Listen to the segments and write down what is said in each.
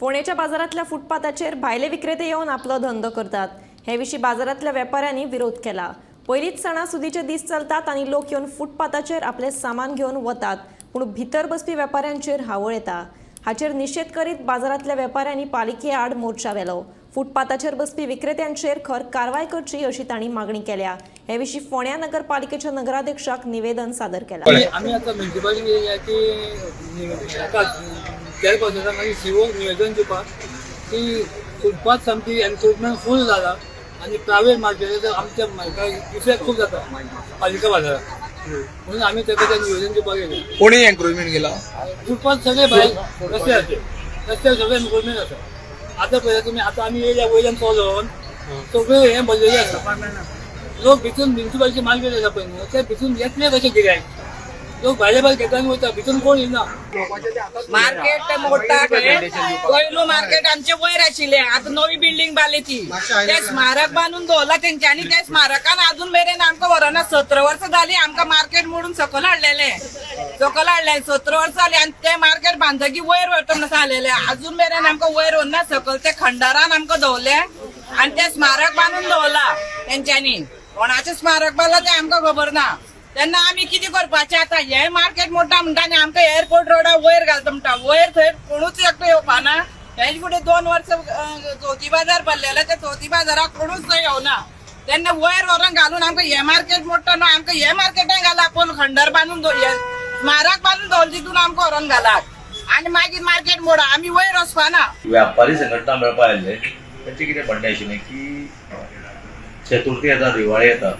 फोंडेच्या बाजारांतल्या फुटपाथाचेर भायले विक्रेते येवन आपलो धंदो करतात. हे विशीं बाजारांतल्या वेपाऱ्यांनी विरोध केला. पयलींच सणासुदीचे दीस चलतात आनी लोक येवन फुटपाथाचेर आपलें सामान घेवन वतात, पूण भितर बसपी वेपाऱ्यांचेर हावळ येता. हाचेर निशेध करीत बाजारांतल्या वेपाऱ्यांनी पालिके आड मोर्चा व्हेलो. फुटपाथाचेर बसपी विक्रेत्यांचेर खर कारवाय करची अशी तांणी मागणी केल्या. हे विशीं फोंड्या नगरपालिकेच्या नगराध्यक्षाक निवेदन सादर केलां. आमी आतां म्युनिसिपालिटी ती हाका चेअरपर्सनाक आनी सीओक निवेदन दिवपाक की फुटपाथ सामकी एन्क्रोचमेंट फूल जाला आनी प्रायवेट मार्केटाचो आमच्या मार्केटाक इफेक्ट खूब जाता पालिका बाजाराक, म्हणून आमी ताका तें निवेदन दिवपाक येयले. कोणी एन्क्रोचमेंट केला? फुटपाथ सगळे भायर रस्त्याचेर, रस्त्यार सगळे एन्क्रोचमेंट आसा. आतां पळयता तुमी, आतां आमी येयल्या वयल्यान चलोन सगळे हें भरलेलें आसा. लोक भितून, म्युनिसिपालिटी मार्केट आसा पळय न्हू, ते भितून येतले कशे गिरायक? लोक भायले भायर घेता आनी वयता, भितून कोण येना. मार्केट मोडटा. पयलू मार्केट आमचे वयर आशिल्ले, आतां नवी बिल्डिंग बांदली ती. ते स्मारक बांदून दवरला तेंच्यांनी. ते स्मारकान अजून मेरेन आमकां व्हरना. 17 वर्सां जाली आमकां मार्केट मोडून सकयल हाडलेले, सकयल हाडले. 17 वर्सां जाली आनी ते मार्केट बांदतकीर वयर व्हरता म्हणून सांगलेले. अजून मेरेन आमकां वयर व्हरना. सकयल ते खंडारान आमकां दवरले आनी ते स्मारक बांदून दवरला तेंच्यांनी. कोणाचें स्मारक बांदला तें आमकां खबर ना. तेन्ना आमी कितें करपाचें आतां? हें मार्केट मोडटा म्हणटा आनी आमकां एअरपोर्ट रोडा वयर घालता म्हणटा. वयर थंय कोणूच एकटो येवपाना. हेजे फुडें 2 वर्सां चवथी बाजार भरलेलो, त्या चवथी बाजाराक कोणूच थंय येवना. तेन्ना वयर व्हरोन घालून आमकां हें मार्केट मोडटा न्हू, आमकां हें मार्केटान घाला. पूण खंडर बांदून दवर, स्मारक बांदून दवरलें तितून आमकां व्हरोन घालात आनी मागीर मार्केट मोडा. आमी वयर वचपाना. व्यापारी संघटना मेळपा आयिल्ले. तांचें कितें म्हणणें आशिल्लें की चतुर्थी येता, दिवाळी येता,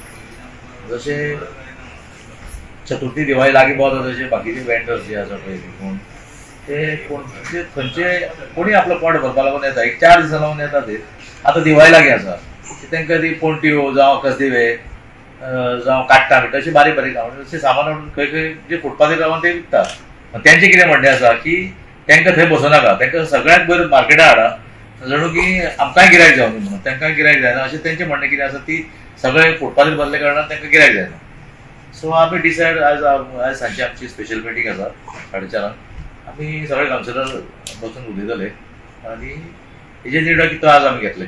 जशें चतुर्थी दिवाळी लागीं पावता तशें बाकीचे वेंडर्स जे आसा पळय ते कोण ते कोण ते खंयचे कोणी आपलो पोट भरपा लागून येता, एक 4 दिसां लागून येता ते. आतां दिवाळी लागीं आसा, तांकां ती पोंट्यो जावं कसदिवे जावं काट्टां बिट्टां अशें बारीक बारीक अशें सामान हाडून खंय खंय जे फुटपाथीर रावन ते विकता. तेंचें कितें म्हणणें आसा की तांकां थंय बसोवं नाका, तांकां सगळ्यांत वयर मार्केटार हाडा, जणू की आमकांय गिरायक जावं म्हणून. तांकांय गिरायक जायना अशें तेंचें म्हणणें कितें आसा, ती सगळे फुटपाथीर बसले कारणान तांकां गिरायक जायना. सो आमी डिसायड आज आयज सांजची आमची स्पेशल मिटींग आसा 4:30, आमी सगळे कावन्सिलर बसून उलयतले आनी हेजे निर्णय कितें आज आमी घेतले.